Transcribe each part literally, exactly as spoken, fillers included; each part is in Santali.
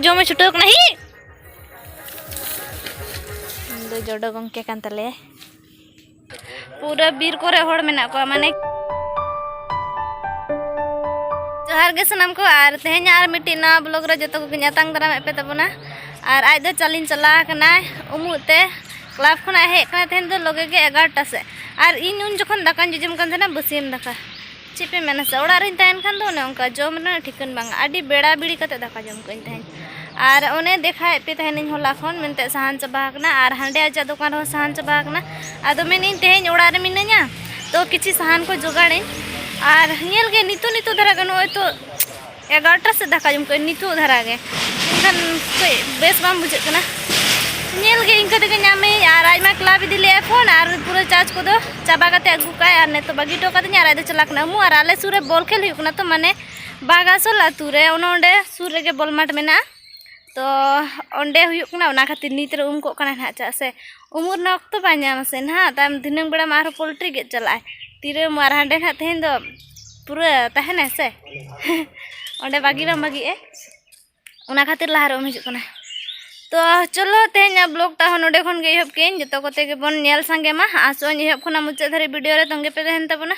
ᱡᱚᱢᱮ ᱪᱷᱩᱴᱟᱹᱣ ᱠᱟᱱᱟ᱾ ᱦᱤ! ᱩᱱᱤ ᱫᱚ ᱡᱚᱰᱚ ᱜᱚᱢᱠᱮ ᱠᱟᱱ ᱛᱟᱞᱮᱭᱟᱭ᱾ ᱯᱩᱨᱟᱹ ᱵᱤᱨ ᱠᱚᱨᱮ ᱦᱚᱲ ᱢᱮᱱᱟᱜ ᱠᱚᱣᱟ, ᱢᱟᱱᱮ᱾ ᱡᱚᱦᱟᱨ ᱜᱮ ᱥᱟᱱᱟᱢ ᱠᱚ, ᱟᱨ ᱛᱮᱦᱮᱧ ᱟᱨ ᱢᱤᱫᱴᱤᱡ ᱱᱟᱣᱟ vlog ᱨᱮ ᱡᱚᱛᱚ ᱠᱚᱜᱮᱧ ᱟᱛᱟᱝ ᱫᱟᱨᱟᱢᱮᱫ ᱯᱮ ᱛᱟᱵᱚᱱᱟ᱾ ᱟᱨ ᱟᱡ ᱫᱚ ᱪᱟᱞᱤᱧ ᱪᱟᱞᱟᱣ ᱟᱠᱟᱱᱟᱭ ᱩᱢᱩᱜ ᱛᱮ, club ᱠᱷᱚᱱᱟᱜ ᱦᱮᱡ ᱠᱟᱱᱟᱭ ᱛᱮᱦᱮᱧ ᱫᱚ ᱞᱚᱜᱮ ᱜᱮ ᱮᱜᱟᱨᱚᱴᱟ ᱥᱮᱫ᱾ ᱟᱨ ᱤᱧ ᱩᱱ ᱡᱚᱠᱷᱚᱱ ᱫᱟᱠᱟᱧ ᱡᱚᱡᱚᱢ ᱠᱟᱱ ᱛᱟᱦᱮᱱᱟ, ᱵᱟᱹᱥᱭᱟᱹᱢ ᱫᱟᱠᱟ᱾ ᱪᱮᱫ ᱯᱮ ᱢᱮᱱᱟ ᱥᱮ, ᱚᱲᱟᱜ ᱨᱤᱧ ᱛᱟᱦᱮᱱ ᱠᱷᱟᱱ ᱫᱚ ᱚᱱᱮ ᱚᱱᱠᱟ ᱡᱚᱢ ᱨᱮᱱᱟᱜ ᱴᱷᱤᱠᱟᱹᱱ ᱵᱟᱝᱟ, ᱟᱹᱰᱤ ᱵᱮᱲᱟ ᱵᱤᱲᱤ ᱠᱟᱛᱮ ᱫᱟᱠᱟ ᱡᱚᱢ ᱠᱟᱜ ᱟᱹᱧ ᱛᱟᱦᱮᱸᱫ᱾ ᱟᱨ ᱚᱱᱮ ᱫᱮᱠᱷᱟᱣᱮᱫ ᱯᱮ ᱛᱟᱦᱮᱱᱟᱹᱧ ᱦᱚᱞᱟ ᱠᱷᱚᱱ ᱢᱮᱱᱛᱮ ᱥᱟᱦᱟᱱ ᱪᱟᱵᱟ ᱟᱠᱟᱱᱟ, ᱟᱨ ᱦᱟᱸᱰᱮ ᱟᱡᱟᱜ ᱫᱚᱠᱟᱱ ᱨᱮᱦᱚᱸ ᱥᱟᱦᱟᱱ ᱪᱟᱵᱟ ᱟᱠᱟᱱᱟ᱾ ᱟᱫᱚ ᱢᱮᱱᱮᱫ ᱟᱹᱧ ᱛᱮᱦᱮᱧ ᱚᱲᱟᱜ ᱨᱮ ᱢᱤᱱᱟᱹᱧᱟ, ᱛᱚ ᱠᱤᱪᱷᱤ ᱥᱟᱦᱟᱱ ᱠᱚ ᱡᱚᱜᱟᱲᱟᱹᱧ᱾ ᱟᱨ ᱧᱮᱞ ᱜᱮ ᱱᱤᱛᱚᱜ ᱱᱤᱛᱚᱜ ᱫᱷᱟᱨᱟ ᱜᱮ ᱱᱚᱜᱼᱚᱭ ᱛᱚ ᱮᱜᱟᱨᱚᱴᱟ ᱥᱮᱫ ᱫᱟᱠᱟ ᱡᱚᱢ ᱠᱟᱜ ᱟᱹᱧ, ᱱᱤᱛᱚᱜ ᱫᱷᱟᱨᱟ ᱜᱮ, ᱮᱱᱠᱷᱟᱱ ᱠᱟᱹᱡ ᱵᱮᱥ ᱵᱟᱝ ᱵᱩᱡᱷᱟᱹᱜ ᱠᱟᱱᱟ᱾ ᱧᱮᱞ ᱜᱮ ᱤᱱᱠᱟᱹ ᱛᱮᱜᱮ ᱧᱟᱢᱮᱭᱟᱹᱧ, ᱟᱨ ᱟᱡ ᱢᱟ club ᱤᱫᱤ ᱞᱮᱫᱼᱟᱭ ᱯᱷᱳᱱ, ᱟᱨ ᱯᱩᱨᱟᱹ charge ᱠᱚᱫᱚ ᱪᱟᱵᱟ ᱠᱟᱛᱮ ᱟᱹᱜᱩ ᱠᱟᱜᱼᱟᱭ, ᱟᱨ ᱱᱤᱛᱚᱜ ᱵᱟᱹᱜᱤ ᱦᱚᱴᱚ ᱠᱟᱫᱤᱧᱟ, ᱟᱨ ᱟᱡ ᱫᱚ ᱪᱟᱞᱟᱜ ᱠᱟᱱᱟ ᱩᱢᱩᱜ᱾ ᱟᱨ ᱟᱞᱮ ᱥᱩᱨ ᱨᱮ ᱵᱚᱞ ᱠᱷᱮᱞ ᱦᱩᱭᱩᱜ ᱠᱟᱱᱟ, ᱛᱚ ᱢᱟᱱᱮ ᱵᱟᱜᱟᱥᱚᱞ ᱟᱹᱛᱩ ᱨᱮ ᱚᱱᱮ ᱚᱸᱰᱮ ᱥᱩᱨ ᱨᱮᱜᱮ ᱵᱚᱞ ᱢᱟᱴᱷ ᱢᱮᱱᱟᱜᱼᱟ᱾ ᱛᱚ ᱚᱸᱰᱮ ᱦᱩᱭᱩᱜ ᱠᱟᱱᱟ, ᱚᱱᱟ ᱠᱷᱟᱹᱛᱤᱨ ᱱᱤᱛ ᱨᱮ ᱩᱢ ᱠᱚᱜ ᱠᱟᱱᱟᱭ ᱱᱟᱦᱟᱜ, ᱪᱮᱫᱟᱜ ᱥᱮ ᱩᱢᱩᱜ ᱨᱮᱱᱟᱜ ᱚᱠᱛᱚ ᱵᱟᱭ ᱧᱟᱢᱟ ᱥᱮ ᱱᱟᱦᱟᱜ, ᱛᱟᱭᱚᱢ ᱫᱷᱤᱱᱟᱹᱝ ᱵᱮᱲᱟ ᱢᱟ ᱟᱨᱦᱚᱸ poultry ᱜᱮᱫ ᱪᱟᱞᱟᱜᱼᱟᱭ᱾ ᱛᱤᱨᱮ ᱩᱢᱩᱜ? ᱟᱨ ᱦᱟᱸᱰᱮ ᱱᱟᱦᱟᱜ ᱛᱮᱦᱮᱧ ᱫᱚ ᱯᱩᱨᱟᱹ ᱛᱟᱦᱮᱱᱟᱭ ᱥᱮ᱾ ᱚᱸᱰᱮ ᱵᱟᱹᱜᱤ ᱵᱟᱝ ᱵᱟᱹᱜᱤᱜᱼᱟᱭ, ᱚᱱᱟ ᱠᱷᱟᱹᱛᱤᱨ ᱞᱟᱦᱟ ᱨᱮ ᱩᱢ ᱦᱤᱡᱩᱜ ᱠᱟᱱᱟ᱾ ᱛᱚ ᱪᱚᱞᱚ, ᱛᱮᱦᱮᱧᱟᱜ vlog ᱴᱟᱜ ᱦᱚᱸ ᱱᱚᱰᱮ ᱠᱷᱚᱱ ᱜᱮ ᱮᱦᱚᱵ ᱠᱮᱜ ᱟᱹᱧ᱾ ᱡᱚᱛᱚ ᱠᱚᱛᱮ ᱜᱮᱵᱚᱱ ᱧᱮᱞ ᱥᱟᱸᱜᱮ ᱢᱟ᱾ ᱟᱥᱚᱜ ᱟᱹᱧ ᱮᱦᱚᱵ ᱠᱷᱚᱱᱟᱜ ᱢᱩᱪᱟᱹᱫ ᱫᱷᱟᱹᱨᱤᱡ video ᱨᱮ ᱛᱚᱸᱜᱮ ᱯᱮ ᱛᱟᱦᱮᱱ ᱛᱟᱵᱚᱱᱟ᱾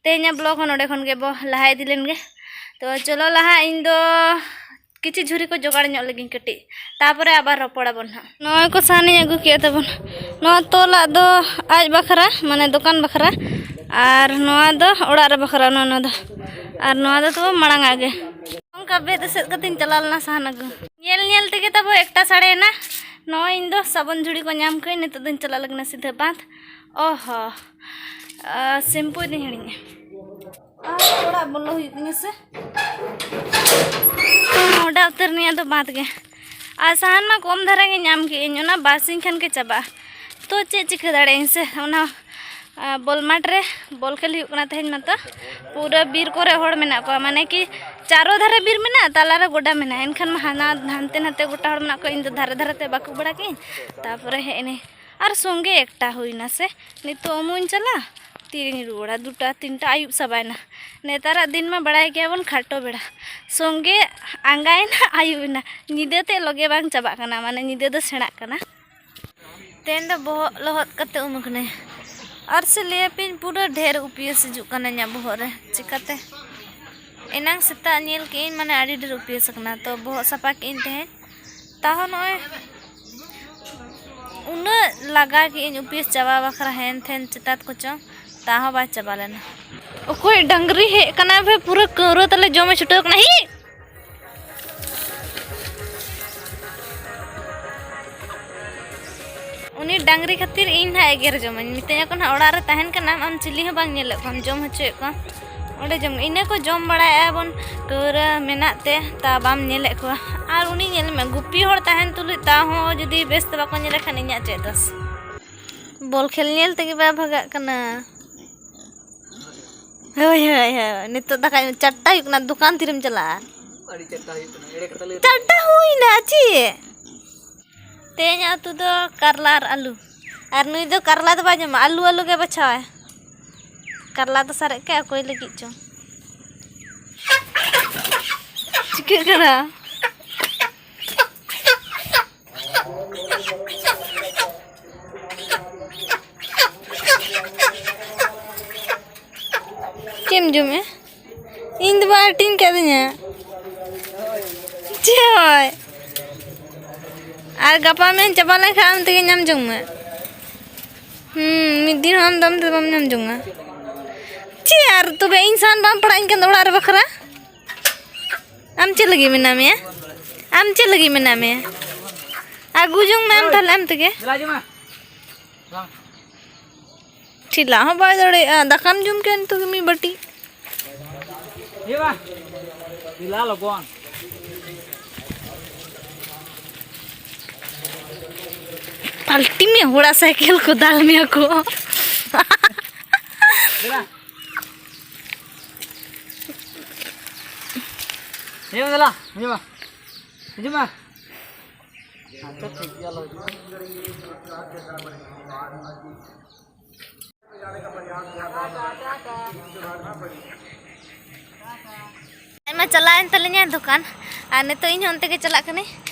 ᱛᱮᱦᱮᱧᱟᱜ vlog ᱦᱚᱸ ᱱᱚᱰᱮ ᱠᱷᱚᱱ ᱜᱮ ᱵᱚ ᱞᱟᱦᱟ ᱤᱫᱤ ᱞᱮᱱ ᱜᱮ᱾ ᱛᱚ ᱪᱚᱞᱚ ᱞᱟᱦᱟ, ᱤᱧ ᱫᱚ ᱠᱤᱪᱷᱩ ᱡᱷᱩᱨᱤ ᱠᱚ ᱡᱚᱜᱟᱲ ᱧᱚᱜ ᱞᱮᱜᱤᱧ ᱠᱟᱹᱴᱤᱡ, ᱛᱟᱯᱚᱨᱮ ᱟᱵᱟᱨ ᱨᱚᱯᱚᱲ ᱟᱵᱚᱱ ᱦᱟᱸᱜ᱾ ᱱᱚᱜᱼᱚᱭ ᱠᱚ ᱥᱟᱦᱟᱱᱤᱧ ᱟᱹᱜᱩ ᱠᱮᱜᱼᱟ ᱛᱟᱵᱚᱱ᱾ ᱱᱚᱣᱟ ᱛᱚᱞᱟᱜ ᱫᱚ ᱟᱡ ᱵᱟᱠᱷᱨᱟ, ᱢᱟᱱᱮ ᱫᱚᱠᱟᱱ ᱵᱟᱠᱷᱨᱟ, ᱟᱨ ᱱᱚᱣᱟ ᱫᱚ ᱚᱲᱟᱜ ᱨᱮ ᱵᱟᱠᱷᱨᱟ, ᱱᱚᱣᱟ, ᱱᱚᱣᱟ ᱫᱚ᱾ ᱟᱨ ᱱᱚᱣᱟ ᱫᱚ ᱛᱟᱵᱚ ᱢᱟᱲᱟᱝ ᱟᱜ ᱜᱮ᱾ ᱚᱱᱠᱟ ᱵᱮᱫ ᱮᱥᱮᱫ ᱠᱟᱛᱮᱧ ᱪᱟᱞᱟᱣ ᱞᱮᱱᱟ ᱥᱟᱦᱟᱱ ᱟᱹᱜᱩ᱾ ᱧᱮᱞ ᱧᱮᱞ ᱛᱮᱜᱮ ᱛᱟᱵᱚ ᱮᱠᱴᱟ ᱥᱟᱲᱮᱭᱮᱱᱟ᱾ ᱱᱚᱜᱼᱚᱭ ᱤᱧ ᱫᱚ ᱥᱟᱵᱚᱱ ᱡᱷᱩᱲᱤ ᱠᱚ ᱧᱟᱢ ᱠᱟᱹᱧ, ᱱᱤᱛᱚᱜ ᱫᱚᱧ ᱪᱟᱞᱟᱜ ᱞᱟᱹᱜᱤᱫ ᱥᱤᱫᱷᱟᱹ ᱵᱟᱸᱫᱷ᱾ ᱚ ᱦᱚ, ᱟ, shampoo ᱤᱫᱤᱧ ᱦᱤᱲᱤᱧᱟ᱾ ᱟᱨ ᱚᱲᱟᱜ ᱵᱚᱞᱚ ᱦᱩᱭᱩᱜ ᱛᱤᱧᱟᱹ ᱥᱮ᱾ ᱢᱚᱰᱟ ᱩᱛᱟᱹᱨ ᱱᱤᱭᱟᱹ ᱫᱚ ᱵᱟᱸᱫᱷ ᱜᱮ᱾ ᱟᱨ ᱥᱟᱦᱟᱱ ᱢᱟ ᱠᱚᱢ ᱫᱷᱟᱨᱟ ᱜᱮ ᱧᱟᱢ ᱠᱮᱜ ᱟᱹᱧ, ᱚᱱᱟ ᱵᱟᱨᱥᱤᱧ ᱠᱷᱟᱱ ᱜᱮ ᱪᱟᱵᱟᱜᱼᱟ᱾ ᱛᱚ ᱪᱮᱫ ᱪᱤᱠᱟᱹ ᱫᱟᱲᱮᱭᱟᱜ ᱟᱹᱧ ᱥᱮ, ᱚᱱᱟ, ᱟ, ᱵᱚᱞ ᱢᱟᱴᱷ ᱨᱮ ᱵᱚᱞ ᱠᱷᱮᱞ ᱦᱩᱭᱩᱜ ᱠᱟᱱᱟ ᱛᱮᱦᱮᱧ ᱢᱟᱛᱚ᱾ ᱯᱩᱨᱟᱹ ᱵᱤᱨ ᱠᱚᱨᱮ ᱦᱚᱲ ᱢᱮᱱᱟᱜ ᱠᱚᱣᱟ, ᱢᱟᱱᱮ ᱠᱤ ᱪᱟᱨᱚ ᱫᱷᱟᱨᱮ ᱵᱤᱨ ᱢᱮᱱᱟᱜᱼᱟ, ᱛᱟᱞᱟᱨᱮ ᱜᱚᱰᱟ ᱢᱮᱱᱟᱜᱼᱟ, ᱮᱱᱠᱷᱟᱱ ᱢᱟ ᱦᱟᱱᱟ ᱦᱟᱱᱛᱮ ᱱᱟᱛᱮ ᱜᱚᱴᱟ ᱦᱚᱲ ᱢᱮᱱᱟᱜ ᱠᱚᱣᱟ, ᱤᱧ ᱫᱚ ᱫᱷᱟᱨᱮ ᱫᱷᱟᱨᱮ ᱛᱮ ᱵᱟᱠᱚ ᱵᱟᱲᱟ ᱠᱤᱧ᱾ ᱛᱟᱯᱚᱨᱮ ᱦᱮᱡ ᱮᱱᱟᱹᱧ᱾ ᱟᱨ ᱥᱚᱸᱜᱮ ᱮᱠᱴᱟ ᱦᱩᱭᱱᱟ ᱥᱮ, ᱱᱤᱛᱚᱜ ᱩᱢᱩᱜ ᱤᱧ ᱪᱟᱞᱟᱜᱼᱟ, ᱛᱤᱨᱤᱧ ᱨᱩᱣᱟᱹᱲᱟ? ᱫᱩᱴᱟ ᱛᱤᱱᱴᱟ ᱟᱹᱭᱩᱵ ᱪᱟᱵᱟᱭᱮᱱᱟ᱾ ᱱᱮᱛᱟᱨᱟᱜ ᱫᱤᱱ ᱢᱟ ᱵᱟᱲᱟᱭ ᱜᱮᱭᱟᱵᱚᱱ ᱠᱷᱟᱴᱚ ᱵᱮᱲᱟ, ᱥᱚᱸᱜᱮ ᱟᱸᱜᱟᱭᱮᱱᱟ, ᱟᱹᱭᱩᱵ ᱮᱱᱟ, ᱧᱤᱫᱟᱹ ᱛᱮ ᱞᱚᱜᱮ ᱵᱟᱝ ᱪᱟᱵᱟᱜ ᱠᱟᱱᱟ, ᱢᱟᱱᱮ ᱧᱤᱫᱟᱹ ᱫᱚ ᱥᱮᱬᱟᱜ ᱠᱟᱱᱟ᱾ ᱛᱮᱦᱮᱧ ᱫᱚ ᱵᱚᱦᱚᱜ ᱞᱚᱦᱚᱫ ᱠᱟᱛᱮ ᱩᱢ ᱠᱟᱹᱱᱟᱹᱧ᱾ ᱟᱨ ᱥᱮ ᱞᱟᱹᱭᱟᱯᱤᱧ, ᱯᱩᱨᱟᱹ ᱰᱷᱮᱨ ᱩᱯᱤᱭᱟᱹᱥ ᱦᱤᱡᱩᱜ ᱠᱟᱱᱟ ᱤᱧᱟᱹᱜ ᱵᱚᱦᱚᱜ ᱨᱮ᱾ ᱪᱤᱠᱟᱹᱛᱮ? ᱮᱱᱟᱝ ᱥᱮᱛᱟᱜ ᱧᱮᱞ ᱠᱮᱜ ᱟᱹᱧ, ᱢᱟᱱᱮ ᱟᱹᱰᱤ ᱰᱷᱮᱨ ᱩᱯᱤᱭᱟᱹᱥ ᱠᱟᱱᱟ᱾ ᱛᱚ ᱵᱚᱦᱚᱜ ᱥᱟᱯᱷᱟ ᱠᱮᱜ ᱟᱹᱧ ᱛᱮᱦᱮᱧ᱾ ᱛᱟᱦᱚᱸ ᱱᱚᱜᱼᱚᱭ ᱩᱱᱟᱹᱜ ᱞᱟᱜᱟ ᱠᱮᱜ ᱟᱹᱧ ᱩᱯᱤᱭᱟᱹᱥ ᱪᱟᱵᱟ ᱵᱟᱠᱷᱨᱟ, ᱦᱮᱱ ᱛᱷᱮᱱ ᱪᱮᱛᱟᱛ ᱠᱚᱪᱚᱝ, ᱛᱟᱦᱚᱸ ᱵᱟᱭ ᱪᱟᱵᱟ ᱞᱮᱱᱟ᱾ ᱚᱠᱚᱭ ᱰᱟᱝᱨᱤ ᱦᱮᱡ ᱠᱟᱱᱟᱭ ᱵᱷᱟᱭ, ᱯᱩᱨᱟᱹ ᱠᱟᱹᱣᱨᱟᱹ ᱛᱟᱞᱮ ᱡᱚᱢᱮ ᱪᱷᱩᱴᱟᱹᱣ ᱠᱟᱱᱟ᱾ ᱦᱤ! ᱩᱱᱤ ᱰᱟᱝᱨᱤ ᱠᱷᱟᱹᱛᱤᱨ ᱤᱧ ᱱᱟᱦᱟᱜ ᱮᱜᱮᱨ ᱡᱚᱢᱟᱹᱧ᱾ ᱢᱤᱛᱟᱹᱧᱟ ᱠᱚ ᱱᱟᱦᱟᱜ, "ᱚᱲᱟᱜ ᱨᱮ ᱛᱟᱦᱮᱱ ᱠᱟᱱᱟᱢ, ᱟᱢ ᱪᱤᱞᱤ ᱦᱚᱸ ᱵᱟᱝ ᱧᱮᱞᱮᱫ ᱠᱚᱣᱟᱢ, ᱡᱚᱢ ᱦᱚᱪᱚᱭᱮᱫ ᱠᱚᱣᱟᱢ, ᱚᱸᱰᱮ ᱡᱚᱢ ᱢᱮ᱾" ᱤᱱᱟᱹ ᱠᱚ ᱡᱚᱢ ᱵᱟᱲᱟᱭᱮᱫᱼᱟ ᱵᱚᱱ, ᱠᱟᱹᱣᱨᱟᱹ ᱢᱮᱱᱟᱜ ᱛᱮ ᱛᱟ ᱵᱟᱢ ᱧᱮᱞᱮᱫ ᱠᱚᱣᱟ᱾ ᱟᱨ ᱩᱱᱤ ᱧᱮᱞ ᱢᱮ, ᱜᱩᱯᱤ ᱦᱚᱲ ᱛᱟᱦᱮᱱ ᱛᱩᱞᱩᱡ ᱛᱟ ᱦᱚᱸ ᱡᱩᱫᱤ ᱵᱮᱥ ᱛᱮ ᱵᱟᱠᱚ ᱧᱮᱞᱮ ᱠᱷᱟᱱ, ᱤᱧᱟᱹᱜ ᱪᱮᱫ ᱫᱳᱥ? ᱵᱚᱞ ᱠᱷᱮᱞ ᱧᱮᱞ ᱛᱮᱜᱮ ᱵᱟᱭ ᱵᱷᱟᱜᱟᱜ ᱠᱟᱱᱟ᱾ ᱦᱳᱭ, ᱦᱳᱭ, ᱦᱳᱭ, ᱱᱤᱛᱚᱜ ᱫᱟᱠᱟ ᱪᱟᱨᱴᱟ ᱦᱩᱭᱩᱜ ᱠᱟᱱᱟ, ᱫᱚᱠᱟᱱ ᱛᱤᱨᱮᱢ ᱪᱟᱞᱟᱜᱼᱟ? ᱟᱹᱰᱤ ᱪᱟᱨᱴᱟ ᱦᱩᱭᱩᱜ ᱠᱟᱱᱟ, ᱮᱲᱮ ᱠᱟᱛᱷᱟ ᱞᱟᱹᱭ ᱪᱟᱨᱴᱟ ᱦᱩᱭᱱᱟ, ᱪᱮᱫ? ᱛᱮᱦᱮᱧᱟᱜ ᱩᱛᱩ ᱫᱚ ᱠᱟᱨᱞᱟ ᱟᱨ ᱟᱹᱞᱩ᱾ ᱟᱨ ᱱᱩᱭ ᱫᱚ ᱠᱟᱨᱞᱟ ᱫᱚ ᱵᱟᱭ ᱡᱚᱢᱟ, ᱟᱹᱞᱩ ᱟᱹᱞᱩ ᱜᱮ ᱵᱟᱪᱷᱟᱣᱟᱭ᱾ ᱠᱟᱨᱞᱟ ᱫᱚ ᱥᱟᱨᱮᱡ ᱠᱟᱭ, ᱚᱠᱚᱭ ᱞᱟᱹᱜᱤᱫ ᱪᱚ᱾ ᱪᱤᱠᱟᱹᱜ ᱠᱟᱱᱟ? ᱪᱮᱫ ᱮᱢ ᱡᱚᱢᱮᱜᱼᱟ? ᱤᱧ ᱫᱚ ᱵᱟᱭ ᱦᱟᱹᱴᱤᱧ ᱠᱟᱫᱤᱧᱟ᱾ ᱪᱮᱫ ᱦᱚᱸ ᱵᱟᱭ᱾ ᱟᱨ ᱜᱟᱯᱟ ᱢᱮᱭᱟᱝ ᱪᱟᱵᱟ ᱞᱮᱱᱠᱷᱟᱱ ᱟᱢ ᱛᱮᱜᱮ ᱧᱟᱢ ᱡᱚᱝ ᱢᱮ᱾ ᱦᱩᱸ, ᱢᱤᱫ ᱫᱤᱱ ᱦᱚᱸ ᱟᱢ ᱫᱚ ᱟᱢ ᱛᱮ ᱵᱟᱢ ᱧᱟᱢ ᱡᱚᱝᱟ᱾ ᱪᱮᱫ ᱟᱨ ᱛᱚᱵᱮ ᱤᱧ ᱥᱟᱶ ᱵᱟᱢ ᱯᱟᱲᱟᱜ ᱤᱧ ᱠᱟᱱ ᱫᱚ ᱚᱲᱟᱜ ᱨᱮ ᱵᱟᱠᱷᱨᱟ? ᱟᱢ ᱪᱮᱫ ᱞᱟᱹᱜᱤᱫ ᱢᱮᱱᱟᱜ ᱢᱮᱭᱟ? ᱟᱢ ᱪᱮᱫ ᱞᱟᱹᱜᱤᱫ ᱢᱮᱱᱟᱜ ᱢᱮᱭᱟ? ᱟᱹᱜᱩ ᱡᱚᱝ ᱢᱮ ᱟᱢ ᱛᱟᱦᱞᱮ ᱟᱢ ᱛᱮᱜᱮ᱾ ᱴᱷᱤᱞᱟ ᱦᱚᱸ ᱵᱟᱭ ᱫᱟᱲᱮᱭᱟᱜᱼᱟ, ᱫᱟᱠᱟᱢ ᱡᱚᱢ ᱠᱮᱫ ᱱᱤᱛᱚᱜ ᱜᱮ ᱢᱤᱫ ᱵᱟᱹᱴᱤ᱾ ᱦᱮᱸ ᱵᱟ, ᱴᱷᱤᱞᱟ ᱞᱚᱜᱚᱱ᱾ ᱯᱟᱞᱴᱤ ᱢᱮ, ᱦᱚᱲᱟᱜ ᱥᱟᱭᱠᱮᱞ ᱠᱚ ᱫᱟᱞ ᱢᱮᱭᱟ ᱠᱚ᱾ ᱫᱮᱞᱟ᱾ ᱦᱤᱡᱩᱜ ᱢᱮ, ᱫᱮᱞᱟ, ᱦᱤᱡᱩᱜ ᱢᱮ᱾ ᱦᱤᱡᱩᱜ ᱢᱮ᱾ ᱟᱪᱪᱷᱟ, ᱴᱷᱤᱠ ᱜᱮᱭᱟ, ᱟᱞᱚ ᱦᱤᱡᱩᱜ ᱢᱮ᱾ ᱟᱭᱢᱟ ᱪᱟᱞᱟᱣᱮᱱ ᱛᱟᱹᱞᱤᱧᱟ ᱫᱚᱠᱟᱱ, ᱟᱨ ᱱᱤᱛᱚᱜ ᱤᱧ ᱦᱚᱸ ᱚᱱᱛᱮ ᱜᱮ ᱪᱟᱞᱟᱜ ᱠᱟᱹᱱᱟᱹᱧ᱾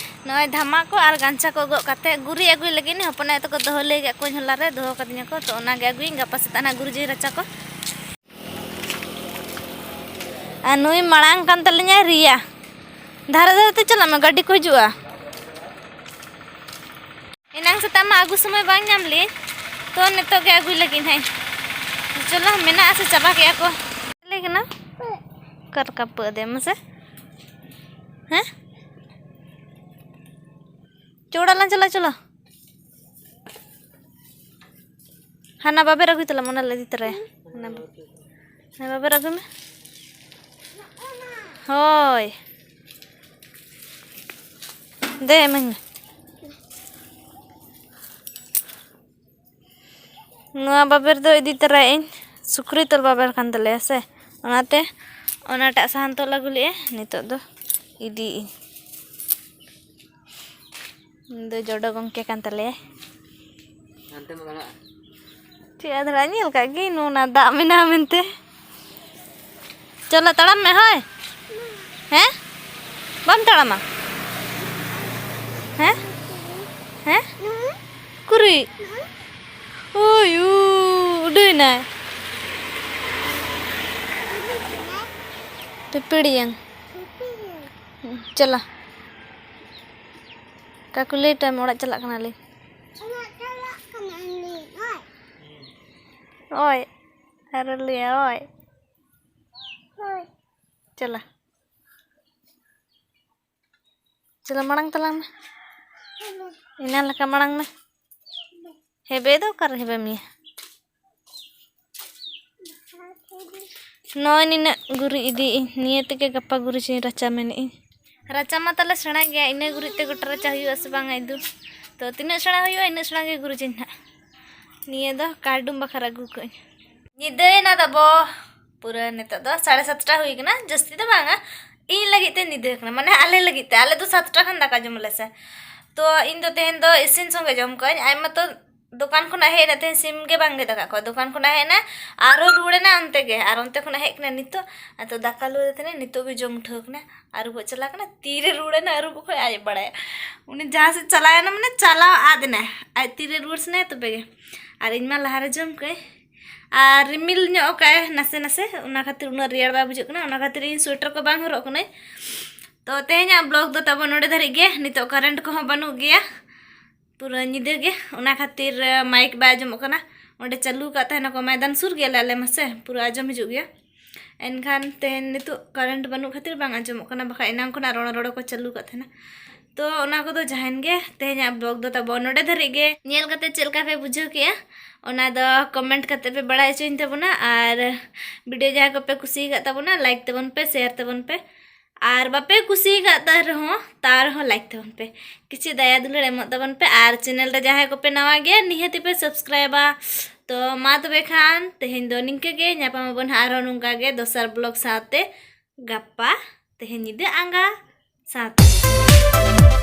ᱱᱚᱜᱼᱚᱭ ᱫᱷᱟᱢᱟ ᱠᱚ ᱟᱨ ᱜᱟᱧᱪᱷᱟ ᱠᱚ ᱜᱚᱜ ᱠᱟᱛᱮ ᱜᱩᱨᱤᱡ ᱟᱹᱜᱩᱭ ᱞᱟᱹᱜᱤᱫ ᱤᱧ ᱦᱚᱯᱚᱱ ᱟᱭᱳ ᱛᱟᱠᱚ ᱫᱚᱦᱚ ᱞᱟᱹᱭ ᱠᱟᱜ ᱠᱚᱣᱟᱧ ᱦᱚᱞᱟ ᱨᱮ, ᱫᱚᱦᱚ ᱠᱟᱫᱤᱧᱟ ᱠᱚ, ᱛᱚ ᱚᱱᱟᱜᱮ ᱟᱹᱜᱩᱭᱟᱹᱧ ᱜᱟᱯᱟ ᱥᱮᱛᱟᱜ ᱱᱟᱜ ᱜᱩᱨᱤᱡ ᱨᱟᱪᱟ ᱠᱚ᱾ ᱟᱨ ᱱᱩᱭ ᱢᱟᱲᱟᱝ ᱠᱟᱱ ᱛᱟᱹᱞᱤᱧᱟᱭ ᱨᱤᱭᱟ᱾ ᱫᱷᱟᱨᱮ ᱫᱷᱟᱨᱮ ᱛᱮ ᱪᱟᱞᱟᱜ ᱢᱮ, ᱜᱟᱹᱰᱤ ᱠᱚ ᱦᱤᱡᱩᱜᱼᱟ᱾ ᱮᱱᱟᱝ ᱥᱮᱛᱟᱜ ᱢᱟ ᱟᱹᱜᱩ ᱥᱚᱢᱚᱭ ᱵᱟᱝ ᱧᱟᱢ ᱞᱤᱧ, ᱛᱚ ᱱᱤᱛᱚᱜ ᱜᱮ ᱟᱹᱜᱩᱭ ᱞᱟᱹᱜᱤᱫ ᱦᱟᱸᱜ᱾ ᱪᱚᱞᱚ, ᱢᱮᱱᱟᱜᱼᱟ ᱥᱮ ᱪᱟᱵᱟ ᱠᱮᱜᱼᱟ ᱠᱚ? ᱞᱟᱹᱭ ᱠᱟᱱᱟ᱾ ᱚᱠᱟ ᱨᱮ ᱠᱟᱹᱯᱟᱹ ᱟᱫᱮ ᱢᱟᱥᱮ? ᱦᱮᱸ? ᱪᱚ ᱚᱲᱟᱜ ᱞᱟᱝ ᱪᱟᱞᱟᱜᱼᱟ, ᱪᱚᱞᱚ᱾ ᱦᱟᱱᱟ ᱵᱟᱵᱮᱨ ᱟᱹᱜᱩᱭ ᱛᱟᱞᱟᱝ, ᱚᱱᱟ ᱞᱮ ᱤᱫᱤ ᱛᱚᱨᱟᱭᱟ᱾ ᱦᱟᱱᱟ ᱵᱟ-, ᱦᱟᱱᱟ ᱵᱟᱵᱮᱨ ᱟᱹᱜᱩᱭ ᱢᱮ᱾ ᱦᱳᱭ᱾ ᱫᱮ, ᱤᱢᱟᱹᱧ ᱢᱮ᱾ ᱱᱚᱣᱟ ᱵᱟᱵᱮᱨ ᱫᱚ ᱤᱫᱤ ᱛᱚᱨᱟᱭᱮᱫ ᱟᱹᱧ, ᱥᱩᱠᱨᱤ ᱛᱚᱞ ᱵᱟᱵᱮᱨ ᱠᱟᱱ ᱛᱟᱞᱮᱭᱟ ᱥᱮ, ᱚᱱᱟᱛᱮ ᱚᱱᱟᱴᱟᱜ ᱥᱟᱦᱟᱱ ᱛᱚᱞ ᱟᱹᱜᱩ ᱞᱮᱫᱼᱟ, ᱱᱤᱛᱚᱜ ᱫᱚ ᱤᱫᱤᱭᱮᱫ ᱟᱹᱧ᱾ ᱩᱱᱤ ᱫᱚ ᱡᱚᱰᱚ ᱜᱚᱢᱠᱮ ᱠᱟᱱ ᱛᱟᱞᱮᱭᱟᱭ᱾ ᱦᱟᱱᱛᱮ ᱢᱟ ᱜᱟᱱᱚᱜᱼᱟ᱾ ᱪᱮᱫ ᱟᱫᱷᱲᱟ ᱧᱮᱞ ᱠᱟᱜ ᱜᱮ, ᱱᱚᱣᱟ ᱫᱟᱜ ᱢᱮᱱᱟᱜᱼᱟ ᱢᱮᱱᱛᱮ᱾ ᱪᱚᱞᱚ ᱛᱟᱲᱟᱢ ᱢᱮ, ᱦᱳᱭ᱾ ᱦᱮᱸ? ᱵᱟᱢ ᱛᱟᱲᱟᱢᱟ? ᱦᱮᱸ? ᱦᱮᱸ? ᱩᱠᱩᱨᱤᱡ? ᱳᱭ, ᱩ, ᱩᱰᱟᱹᱭᱱᱟᱭ᱾ ᱯᱤᱯᱤᱲᱤᱭᱟᱹᱝ᱾ ᱪᱚᱞᱚ᱾ ᱠᱟᱠᱩ ᱞᱟᱹᱭ ᱦᱚᱴᱚᱭ ᱢᱮ, ᱚᱲᱟᱜ ᱪᱟᱞᱟᱜ ᱠᱟᱱᱟᱞᱤᱧ᱾ ᱚᱲᱟᱜ ᱪᱟᱞᱟᱜ ᱠᱟᱱᱟᱞᱤᱧ, ᱳᱭ᱾ ᱳᱭ᱾ ᱟᱨᱚ ᱞᱟᱹᱭᱟ, ᱳᱭ᱾ ᱳᱭ᱾ ᱪᱚᱞᱚ᱾ ᱪᱚᱞᱚ, ᱢᱟᱲᱟᱝ ᱛᱟᱞᱟᱝ ᱢᱮ᱾ ᱮᱱᱟᱱ ᱞᱮᱠᱟ ᱢᱟᱲᱟᱝ ᱢᱮ᱾ ᱦᱮᱵᱮ ᱫᱚ ᱚᱠᱟᱨᱮ ᱦᱮᱵᱮ ᱢᱮᱭᱟ? ᱱᱚᱜᱼᱚᱭ ᱱᱤᱱᱟᱹᱜ ᱜᱩᱨᱤᱡ ᱤᱫᱤᱭᱮᱫ ᱟᱹᱧ, ᱱᱤᱭᱟᱹ ᱛᱮᱜᱮ ᱜᱟᱯᱟ ᱜᱩᱨᱤᱡ ᱤᱧ ᱨᱟᱪᱟ ᱢᱮᱱᱮᱫ ᱟᱹᱧ᱾ ᱨᱟᱪᱟ ᱢᱟ ᱛᱟᱞᱮ ᱥᱮᱬᱟ ᱜᱮᱭᱟ, ᱤᱱᱟᱹ ᱜᱩᱨᱤᱡ ᱛᱮ ᱜᱚᱴᱟ ᱨᱟᱪᱟ ᱦᱩᱭᱩᱜᱼᱟ ᱥᱮ ᱵᱟᱝᱟ ᱤᱫᱩ? ᱛᱚ ᱛᱤᱱᱟᱹᱜ ᱥᱮᱬᱟ ᱦᱩᱭᱩᱜᱼᱟ, ᱤᱱᱟᱹᱜ ᱥᱮᱬᱟ ᱜᱮ ᱜᱩᱨᱤᱡᱟᱹᱧ ᱦᱟᱸᱜ᱾ ᱱᱤᱭᱟᱹ ᱫᱚ ᱠᱟᱨᱰᱩᱢ ᱵᱟᱠᱷᱨᱟ ᱟᱹᱜᱩ ᱠᱟᱜ ᱟᱹᱧ᱾ ᱧᱤᱫᱟᱹᱭᱮᱱᱟ ᱛᱟᱵᱚ, ᱯᱩᱨᱟᱹ ᱱᱤᱛᱚᱜ ᱫᱚ ᱥᱟᱲᱮ ᱥᱟᱛᱴᱟ ᱦᱩᱭ ᱠᱟᱱᱟ, ᱡᱟᱹᱥᱛᱤ ᱫᱚ ᱵᱟᱝᱟ, ᱤᱧ ᱞᱟᱹᱜᱤᱫ ᱛᱮ ᱧᱤᱫᱟᱹ ᱠᱟᱱᱟ, ᱢᱟᱱᱮ ᱟᱞᱮ ᱞᱟᱹᱜᱤᱫ ᱛᱮ, ᱟᱞᱮ ᱫᱚ ᱥᱟᱛᱴᱟ ᱠᱷᱟᱱ ᱫᱟᱠᱟ ᱡᱚᱢ ᱟᱞᱮ ᱥᱮ᱾ ᱛᱚ ᱤᱧ ᱫᱚ ᱛᱮᱦᱮᱧ ᱫᱚ ᱤᱥᱤᱱ ᱥᱚᱸᱜᱮ ᱡᱚᱢ ᱠᱟᱜ ᱟᱹᱧ, ᱟᱡ ᱢᱟᱛᱚ ᱫᱚᱠᱟᱱ ᱠᱷᱚᱱᱟᱜ ᱦᱮᱡ ᱮᱱᱟ, ᱛᱮᱦᱮᱧ ᱥᱤᱢ ᱜᱮ ᱵᱟᱝ ᱜᱮᱫ ᱟᱠᱟᱫ ᱠᱚᱣᱟ᱾ ᱫᱚᱠᱟᱱ ᱠᱷᱚᱱᱟᱜ ᱦᱮᱡ ᱮᱱᱟ, ᱟᱨᱦᱚᱸ ᱨᱩᱣᱟᱹᱲ ᱮᱱᱟ ᱚᱱᱛᱮ ᱜᱮ, ᱟᱨ ᱚᱱᱛᱮ ᱠᱷᱚᱱᱟᱜ ᱦᱮᱡ ᱠᱟᱱᱟ ᱱᱤᱛᱚᱜ, ᱟᱫᱚ ᱫᱟᱠᱟ ᱞᱩ ᱟᱫᱮ ᱛᱟᱦᱮᱱᱟ, ᱱᱤᱛᱚᱜ ᱜᱮ ᱡᱚᱢ ᱩᱴᱷᱟᱹᱣ ᱠᱟᱱᱟ, ᱟᱹᱨᱩᱵᱚᱜ ᱪᱟᱞᱟᱣ ᱠᱟᱱᱟ, ᱛᱤᱨᱮ ᱨᱩᱣᱟᱹᱲ ᱮᱱᱟ ᱟᱹᱨᱩᱵᱚᱜ ᱠᱷᱚᱱ ᱟᱡ ᱮ ᱵᱟᱲᱟᱭᱟ᱾ ᱩᱱᱤ ᱡᱟᱦᱟᱸ ᱥᱮᱫ ᱪᱟᱞᱟᱣ ᱮᱱᱟ, ᱢᱟᱱᱮ ᱪᱟᱞᱟᱣ ᱟᱫ ᱮᱱᱟᱭ, ᱟᱡ ᱛᱤᱨᱮ ᱨᱩᱣᱟᱹᱲ ᱥᱟᱱᱟᱭᱟ ᱛᱚᱵᱮ ᱜᱮ᱾ ᱟᱨ ᱤᱧ ᱢᱟ ᱞᱟᱦᱟᱨᱮ ᱡᱚᱢ ᱠᱟᱹᱧ, ᱟᱨ ᱨᱤᱢᱤᱞ ᱧᱚᱜ ᱟᱠᱟᱫ ᱟᱭ ᱱᱟᱥᱮ ᱱᱟᱥᱮ, ᱚᱱᱟ ᱠᱷᱟᱹᱛᱤᱨ ᱩᱱᱟᱹᱜ ᱨᱮᱭᱟᱲ ᱵᱟᱭ ᱵᱩᱡᱷᱟᱹᱜ ᱠᱟᱱᱟ, ᱚᱱᱟ ᱠᱷᱟᱹᱛᱤᱨ ᱤᱧ ᱥᱩᱭᱮᱴᱟᱨ ᱠᱚ ᱵᱟᱝ ᱦᱚᱨᱚᱜ ᱠᱟᱹᱱᱟᱹᱧ᱾ ᱛᱚ ᱛᱮᱦᱮᱧᱟᱜ ᱵᱞᱚᱜ ᱫᱚ ᱛᱟᱵᱚ ᱱᱚᱰᱮ ᱫᱷᱟᱹᱨᱤᱡ ᱜᱮ᱾ ᱱᱤᱛᱚᱜ ᱠᱟᱨᱮᱱᱴ ᱠᱚᱦᱚᱸ ᱵᱟᱹᱱᱩᱜ ᱜᱮᱭᱟ, ᱯᱩᱨᱟᱹ ᱧᱤᱫᱟᱹ ᱜᱮ, ᱚᱱᱟ ᱠᱷᱟᱹᱛᱤᱨ ᱢᱟᱭᱤᱠ ᱵᱟᱭ ᱟᱸᱡᱚᱢᱚᱜ ᱠᱟᱱᱟ᱾ ᱚᱸᱰᱮ ᱪᱟᱹᱞᱩ ᱟᱠᱟᱫ ᱛᱟᱦᱮᱱᱟᱠᱚ, ᱢᱚᱭᱫᱟᱱ ᱥᱩᱨ ᱜᱮᱭᱟᱞᱮ ᱟᱞᱮ ᱢᱟᱥᱮ, ᱯᱩᱨᱟᱹ ᱟᱸᱡᱚᱢ ᱦᱤᱡᱩᱜ ᱜᱮᱭᱟ᱾ ᱮᱱᱠᱷᱟᱱ ᱛᱮᱦᱮᱧ ᱱᱤᱛᱚᱜ ᱠᱟᱨᱮᱱᱴ ᱵᱟᱹᱱᱩᱜ ᱠᱷᱟᱹᱛᱤᱨ ᱵᱟᱝ ᱟᱸᱡᱚᱢᱚᱜ ᱠᱟᱱᱟ, ᱵᱟᱠᱷᱟᱡ ᱮᱱᱟᱝ ᱠᱷᱚᱱᱟᱜ ᱨᱚᱲᱚ ᱨᱚᱲᱚ ᱠᱚ ᱪᱟᱹᱞᱩ ᱟᱠᱟᱫ ᱛᱟᱦᱮᱱᱟ᱾ ᱛᱚ ᱚᱱᱟ ᱠᱚᱫᱚ ᱡᱟᱦᱟᱸᱭᱮᱱ ᱜᱮ, ᱛᱮᱦᱮᱧᱟᱜ ᱵᱞᱚᱜ ᱫᱚ ᱛᱟᱵᱚ ᱱᱚᱰᱮ ᱫᱷᱟᱹᱨᱤᱡ ᱜᱮ᱾ ᱧᱮᱞ ᱠᱟᱛᱮ ᱪᱮᱫ ᱞᱮᱠᱟ ᱯᱮ ᱵᱩᱡᱷᱟᱹᱣ ᱠᱮᱜᱼᱟ, ᱚᱱᱟ ᱫᱚ ᱠᱚᱢᱮᱱᱴ ᱠᱟᱛᱮ ᱯᱮ ᱵᱟᱲᱟᱭ ᱦᱚᱪᱚᱧ ᱛᱟᱵᱚᱱᱟ᱾ ᱟᱨ ᱵᱷᱤᱰᱤᱭᱳ ᱡᱟᱦᱟᱸᱭ ᱠᱚᱯᱮ ᱠᱩᱥᱤᱭᱟᱠᱟᱫ ᱛᱟᱵᱚᱱᱟ, ᱞᱟᱭᱤᱠ ᱛᱟᱵᱚᱱ ᱯᱮ, ᱥᱮᱭᱟᱨ ᱛᱟᱵᱚᱱ ᱯᱮ, ᱟᱨ ᱵᱟᱯᱮ ᱠᱩᱥᱤᱭᱟᱠᱟᱫ ᱛᱟᱦᱮᱸ ᱨᱮᱦᱚᱸ, ᱛᱟᱣ ᱨᱮᱦᱚᱸ ᱞᱟᱭᱤᱠ ᱛᱟᱵᱚᱱ ᱯᱮ, ᱠᱤᱪᱷᱩ ᱫᱟᱭᱟ ᱫᱩᱞᱟᱹᱲ ᱮᱢᱚᱜ ᱛᱟᱵᱚᱱ ᱯᱮ᱾ ᱟᱨ ᱪᱮᱱᱮᱞ ᱨᱮ ᱡᱟᱦᱟᱸᱭ ᱠᱚᱯᱮ ᱱᱟᱣᱟ ᱜᱮᱭᱟ, ᱱᱤᱦᱟᱹᱛᱤ ᱯᱮ ᱥᱟᱵᱥᱠᱨᱟᱭᱤᱵᱟ᱾ ᱛᱚ ᱢᱟ ᱛᱚᱵᱮ ᱠᱷᱟᱱ ᱛᱮᱦᱮᱧ ᱫᱚ ᱱᱤᱝᱠᱟᱹ ᱜᱮ, ᱧᱟᱯᱟᱢ ᱟᱵᱚᱱ ᱦᱟᱸᱜ ᱟᱨᱦᱚᱸ ᱱᱚᱝᱠᱟ ᱜᱮ ᱫᱚᱥᱟᱨ ᱵᱞᱚᱜ ᱥᱟᱶᱛᱮ ᱜᱟᱯᱟ ᱛᱮᱦᱮᱧ ᱧᱤᱫᱟᱹ ᱟᱸᱜᱟ ᱥᱟᱶᱛᱮ᱾